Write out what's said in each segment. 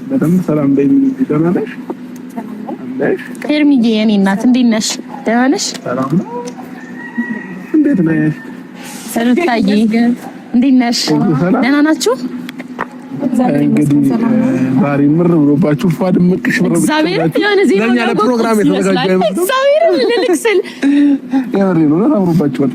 በደንብ ሰላም በይኝ። ደህና ነሽ? ሄርሚዬ የኔ እናት እንዴት ነሽ? ደህና ነሽ? ሰላም ነው። እንዴት ነሽ? ሩታዬ እንዴት ነሽ? ደህና ናችሁ? እንግዲህ ዛሬ ምር ብሎባችሁ ፏ ድምቅ ሽብር እግዚአብሔር የሆነ ዜና ለእኛ ለፕሮግራም የተዘጋጀ አይመስልም። እግዚአብሔር ልልክ ስል የምሬን ነው። አምሮባችኋል።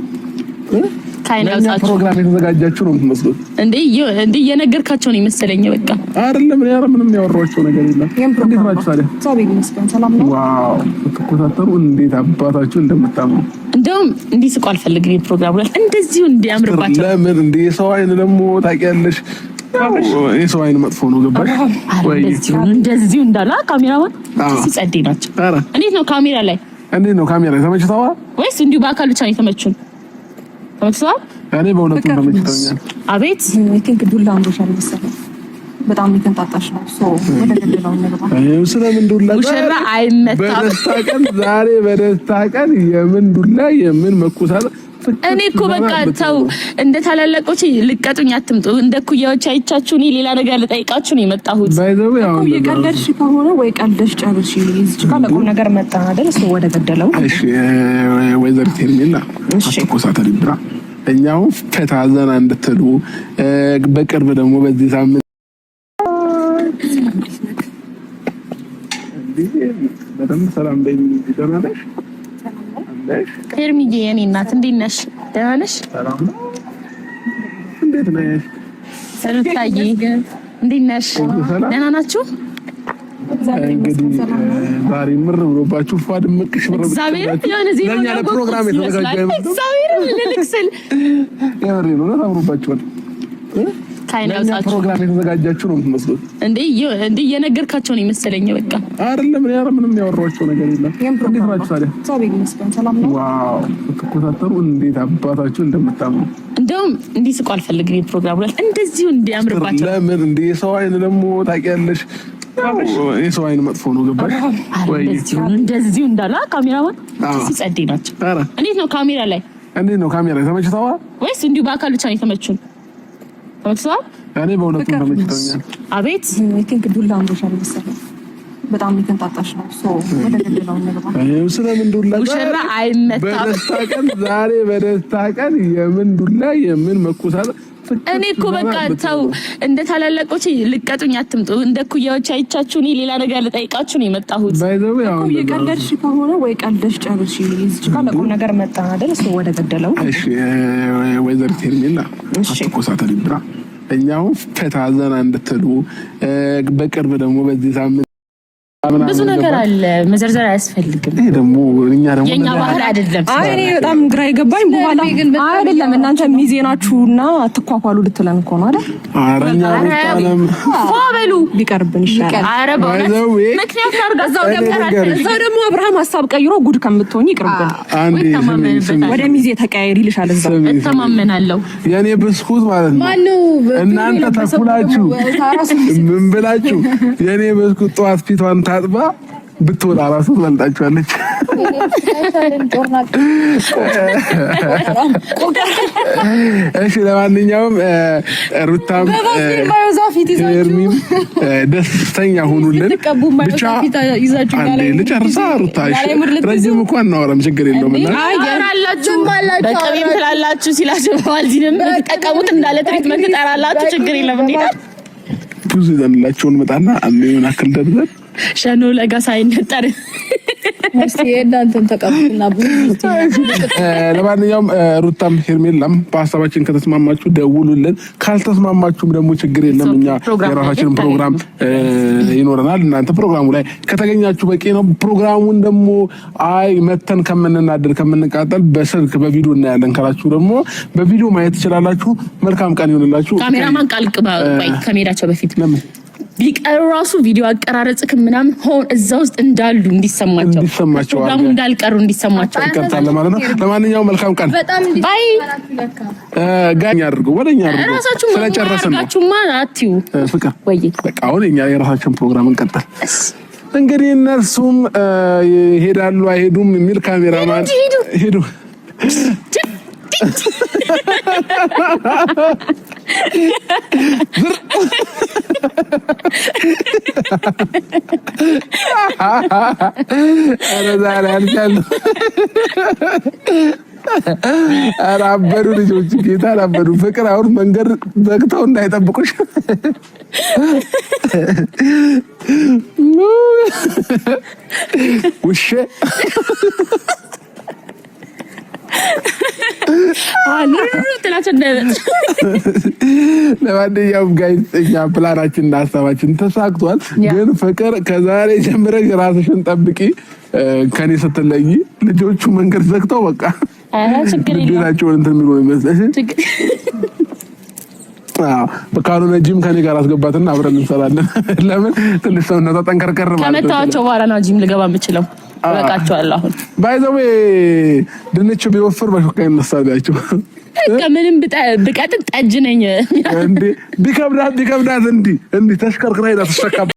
ከዓይን ለእኛ ያውጣችሁ። ፕሮግራም የተዘጋጃችሁ ነው የምትመስሉት። እንዴ እንዴ እየነገርካቸው ነው የመሰለኝ። በቃ አይደለም እኔ ኧረ ምንም ያወራኋቸው ነገር የለም። እንዴት ናችሁ ታዲያ? እግዚአብሔር ይመስገን ሰላም ነው። Wow ስትኮሳተሩ እንዴት አባታችሁ እንደምታምሩ። እንደውም እንዲስቁ አልፈልግም። የፕሮግራሙ ላይ እንደዚሁ እንዲያምርባቸው። ለምን እንደ የሰው አይን ደግሞ ታውቂያለሽ፣ የሰው አይን መጥፎ ነው። ገባሽ ወይ? እንደዚሁ እንዳላ ካሜራማን ሲጸዴ ናቸው። እንዴት ነው ካሜራ ላይ እንዴት ነው ካሜራ ተመችተዋል ወይስ እንዲሁ በአካል ብቻ ነው የተመቹን? ተመችተዋል። እኔ በእውነቱ ተመችተውኛል። አቤት I think ዱላ አምሮሻል መሰለኝ። በጣም የተንጣጣሽ ነው። So ወደ ገደለው እንግባ። ስለምን ዱላ ሙሽራ አይመታም። በደስታ ቀን ዛሬ በደስታ ቀን የምን ዱላ የምን መኮሳተር። እኔ እኮ በቃ ተው፣ እንደ ታላላቆች ልቀጡኝ አትምጡ። እንደ ኩያዎች አይቻችሁ እኔ ሌላ ነገር ልጠይቃችሁ ነው የመጣሁት። ባይዘው ያው እኮ እየቀለድሽ ከሆነ ወይ ቀልደሽ ጨርሺ። እዚች ጋር ለቁም ነገር መጣ አይደል? እሱ ወደ ገደለው። እሺ ወይዘሪት ሄርሜላ አትኮሳተሪብና እኛው ፈታ ዘና እንድትሉ በቅርብ ደግሞ በዚህ ሳምንት በደንብ ሰላም በይኝ። ደህና ነሽ? ሄርሚዬ የኔ እናት እንዴት ነሽ? ደህና ነሽ? ሰላም ነው። እንዴት ነሽ? ሩታዬ እንዴት ነሽ? ደህና ናችሁ? እንግዲህ ዛሬ ምር ብሎባችሁ ፏ ድምቅ ሽብር እግዚአብሔር የሆነ ዜና ለእኛ ለፕሮግራም የተዘጋጀ አይመስልም። እግዚአብሔር ልልክ ስል የምሬን ነው። አምሮባችኋል። ከዓይን ለእኛ ያውጣችሁ። ፕሮግራም የተዘጋጃችሁ ነው የምትመስሉት። እንዴ እንዴ እየነገርካቸው ነው የመሰለኝ። በቃ አይደለም እኔ ኧረ ምንም ያወራኋቸው ነገር የለም። እንዴት ናችሁ ታዲያ? እግዚአብሔር ይመስገን ሰላም ነው። Wow ስትኮሳተሩ እንዴት አባታችሁ እንደምታምሩ። እንደውም እንዲስቁ አልፈልግም። የፕሮግራሙ ላይ እንደዚሁ እንዲያምርባቸው። ለምን እንደ የሰው አይን ደግሞ ታውቂያለሽ፣ የሰው አይን መጥፎ ነው። ገባሽ ወይ? እንደዚሁ እንዳላ ካሜራማን ሲጸዴ ናቸው። እንዴት ነው ካሜራ ላይ እንዴት ነው ካሜራ ተመችተዋል ወይስ እንዲሁ በአካል ብቻ ነው የተመቹን? ተመችተዋል። እኔ በእውነቱ ተመችተውኛል። አቤት I think ዱላ አምሮሻል መሰለኝ። በጣም የተንጣጣሽ ነው። So ወደ ገደለው እንግባ። ስለምን ዱላ ሙሽራ አይመታም። በደስታ ቀን ዛሬ በደስታ ቀን የምን ዱላ የምን መኮሳተር። እኔ እኮ በቃ ተው፣ እንደ ታላላቆች ልቀጡኝ አትምጡ። እንደ ኩያዎች አይቻችሁ እኔ ሌላ ነገር ልጠይቃችሁ ነው የመጣሁት። ባይዘው ያው እኮ እየቀለድሽ ከሆነ ወይ ቀልደሽ ጨርሺ። እዚች ጋር ለቁም ነገር መጣ አይደል? እሱ ወደ ገደለው። እሺ ወይዘሪት ሄርሜላ አትኮሳተሪብና እኛው ፈታ ዘና እንድትሉ በቅርብ ደግሞ በዚህ ሳምንት ብዙ ነገር አለ፣ መዘርዘር አያስፈልግም። ይሄ ደግሞ እኛ ደግሞ የኛ ባህል አይደለም። አይ እኔ በጣም ግራ የገባኝ በኋላ አይደለም እናንተ ሚዜ ናችሁና አትኳኳሉ ልትለን እኮ ነው አይደል? ኧረ እኛ ሩታንም ፏ በሉ ቢቀርብን ይሻላል። ኧረ በእውነት ምክንያት አድርጋ እዛው ደግሞ አብርሃም ሀሳብ ቀይሮ ጉድ ከምትሆኝ ይቅርብን። አንዴ ስሚ፣ ወደ ሚዜ ተቀያየር ይልሻል እዛው። እተማመናለሁ። የኔ ብስኩት ማለት ነው። እናንተ ተኩላችሁ ምን ብላችሁ የኔ ብስኩት ጠዋት ፊቷን ታጥባ ብትወጣ ራሱ ትበልጣችኋለች። እሺ ለማንኛውም ሩታም ሄርሚም ደስተኛ ሁኑልን። ብቻ አንዴ ልጨርሳ ሩታ ረጅም እኮ አናወራም፣ ችግር የለውም። እና አላችሁ በቅቤም ትላላችሁ ሲላችሁ በባልዚንም ጠቀሙት እንዳለ treatment ትጠራላችሁ። ችግር የለም። እንዴ ብዙ ይዘንላቸውን መጣና አንዴ ምን አክል ደርዘን ሸኖ ለጋ ሳይነጠር ለማንኛውም ሩታም ሄርሜላም በሀሳባችን ከተስማማችሁ ደውሉልን። ካልተስማማችሁም ደግሞ ችግር የለም፣ እኛ የራሳችንን ፕሮግራም ይኖረናል። እናንተ ፕሮግራሙ ላይ ከተገኛችሁ በቂ ነው። ፕሮግራሙን ደግሞ አይ መተን ከምንናደድ ከምንቃጠል በስልክ በቪዲዮ እናያለን ካላችሁ ደግሞ በቪዲዮ ማየት ትችላላችሁ። መልካም ቀን ይሆንላችሁ። ካሜራማን ቃል ከመሄዳቸው በፊት ቢቀሩ ራሱ ቪዲዮ አቀራረጽክ ምናምን ሆን እዛ ውስጥ እንዳሉ እንዲሰማቸው ፕሮግራሙ እንዳልቀሩ እንዲሰማቸው ይቀርታል ማለት ነው። ለማንኛውም መልካም ቀን Bye። ጋኛ አድርገው ወደኛ አድርገው ስለጨረስን ነው። አትዩ ፍቅር ወይ በቃ አሁን እኛ የራሳችን ፕሮግራም እንቀጥል። እንግዲህ እነርሱም ይሄዳሉ አይሄዱም የሚል ካሜራማን ሄዱ። ኧረ ዛሬ አልቻለሁ። ኧረ አበዱ ልጆች፣ ጌታ አበዱ። ፍቅር አሁን መንገድ ዘግተው እንዳይጠብቁሽ። ውሼ ለማንኛውም guys እኛ ፕላናችን እና ሀሳባችን ተሳክቷል። ግን ፍቅር ከዛሬ ጀምረሽ ራስሽን ጠብቂ። ከኔ ስትለይ ልጆቹ መንገድ ዘግተው በቃ ግዴታቸውን እንትን የሚሉ ነው ይመስለሽ። ካልሆነ ጂም ከኔ ጋር አስገባትና አብረን እንሰራለን። ለምን ትንሽ ሰውነቷ ጠንከርከር ማለት ከመታዋቸው በኋላ ነው ጂም ልገባ የምችለው። በቃቸዋለሁ። አሁን by the way ድንቹ ቢወፍር በሾካ ይነሳል ያቸው ምንም ብቀጥን ጠጅ ነኝ እንዴ ቢከብዳት ቢከብዳት እንዲህ እንዲህ ተሽከርክራ ሄዳ ትሸካበታለች።